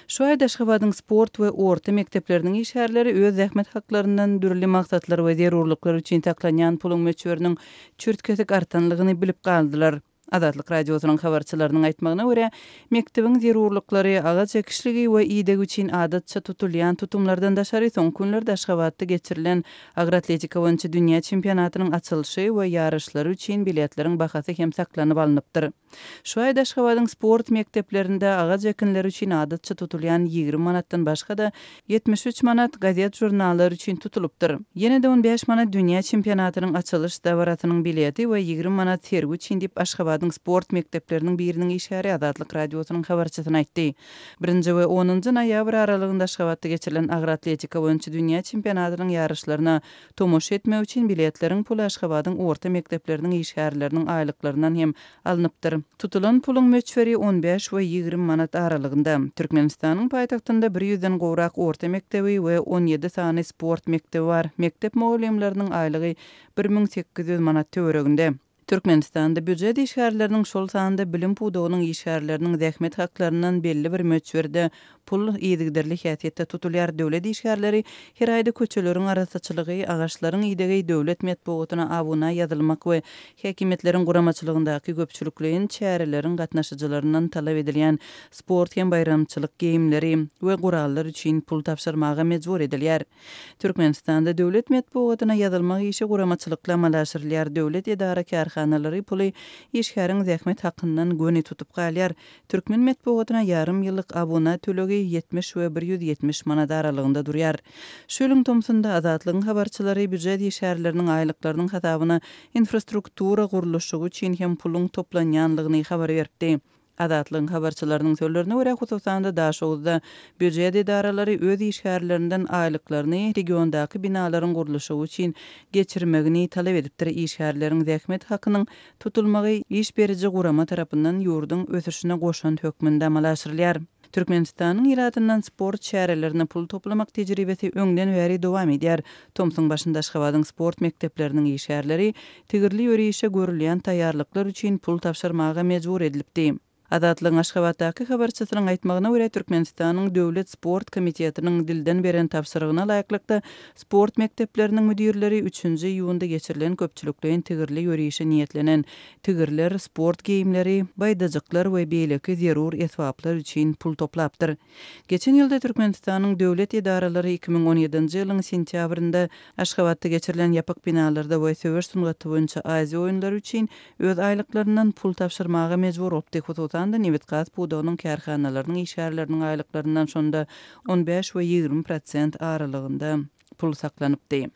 Şu aýda Aşgabadyň sport we orta mekdepleriniň işgärleri öz zähmet haklaryndan dürli maksatlar we zerurlyklar üçin saklanýan puluň möçberiniň çürt-kesik artanlygyny bilip galdylar. Azatlyk Radiosynyň habarçylarynyň aýtmagyna görä, mekdebiň zerurlyklary, agaç ekişligi we idegi üçin adatça tutulýan tutumlardan daşary soňky günlerde Aşgabatda geçirilen agyr atletika boýunça dünýä çempionatynyň açylyşy we ýaryşlary üçin biletleriň bahasy hem saklanyp alnypdyr. Şu aýda Aşgabadyň sport mekdeplerinde agaç ekinleri üçin adatça tutulýan 20 manatdan başga-da, 73 manat gazet-žurnallar üçin tutulypdyr. Ýene-de 15 manat dünýä çempionatynyň açylyş dabarasynyň bileti we 20 manat sergi üçin diýip, Aşgabadyň sport mekdepleriniň biriniň işgäri Azatlyk Radiosynyň habarçysyna aýtdy. Birinji we onunjy noýabr aralygynda Aşgabatda geçirilen agyr atletika boýunça dünýä çempionatynyň ýaryşlaryna Tomaşa etmek üçin biletleriň puly Aşgabadyň orta mekdepleriniň işgärleriniň aýlyklaryndan hem alnypdyr. Tutulan puluň möçberi on bäş we 20 manat aralygynda. Türkmenistanyň paýtagtynda bir ýüzden gowrak orta mekdebi we 17 sany sport mekdebi bar. Mekdep mugallymlarynyň aýlygy 1800 manat töwereginde. Türkmenistanda býujet işgärleriniň, şol sanda bilim pudagynyň işgärleriniň zähmet haklaryndan belli bir möçberde pul yzygiderli häsiýetde tutulýar. Döwlet işgärleri her aýda köçeleriň arassaçylygy, agaçlaryň idegi, döwlet metbugatyna abuna ýazylmak we häkimiýetleriň guramaçylygyndaky köpçülikleýin çäreleriň gatnaşyjylaryndan talap edilýän sport hem baýramçylyk geýimleri we gurallar üçin pul tabşyrmaga mejbur edilýär. Türkmenistanda döwlet metbugatyna ýazylmak işi guramaçylykly amala aşyrylýar. Döwlet edara-kärhanalary puly işgäriň zähmet hakyndan göni tutup galýar. Türkmen metbugatyna ýarym ýyllyk abuna tölegi 70 we 170 manat aralygynda durýar. Şu ýylyň tomsunda Azatlygyň habarçylary býujet işgärleriniň aýlyklarynyň hasabyna infrastruktura gurluşygy üçin hem puluň toplanýanlygyny habar beripdi. Azatlygyň habarçylarynyň sözlerine görä, hususan-da, Daşoguzda býujet edaralary öz işgärlerinden aýlyklaryny regiondaky binalaryň gurluşygy üçin geçirmegini talap edipdir. Işgärleriň zähmet hakynyň tutulmagy iş beriji gurama tarapyndan ýurduň ösüşine goşant hökmünde amala aşyrylýar. Türkmenistanyň ilatyndan sport çärelerine pul toplamak tejribesi öňden bäri dowam edýär. Tomsuň başynda Aşgabadyň sport mekdepleriniň işgärleri Tigirli ýörişe görülýän taýýarlyklar üçin pul tabşyrmaga mejbur edilipdi. Azatlygyň Aşgabatdaky habarçysynyň aýtmagyna görä, Türkmenistanyň Döwlet sport komitetiniň dilden beren tabşyrygyna laýyklykda, sport mekdepleriniň müdirleri üçünji iýunda geçirilen köpçülikleýin tigirli ýörişe niýetlenen tigirler, sport geýimleri, baýdajyklar we beýleki zerur esbaplar üçin pul toplapdyr. Geçen ýylda Türkmenistanyň döwlet edaralary 2017-nji ýylyň sentýabrynda Aşgabatda geçirilen ýapyk binalarda we söweş sungaty boýunça Aziýa oýunlary üçin öz aýlyklaryndan pul tabşyrmaga mejbur bolupdy, hususan-da, nebitgaz pudagynyň kärhanalarynyň işgärleriniň aýlyklaryndan şonda on bäş we 20 prosent aralygynda pul saklanypdy.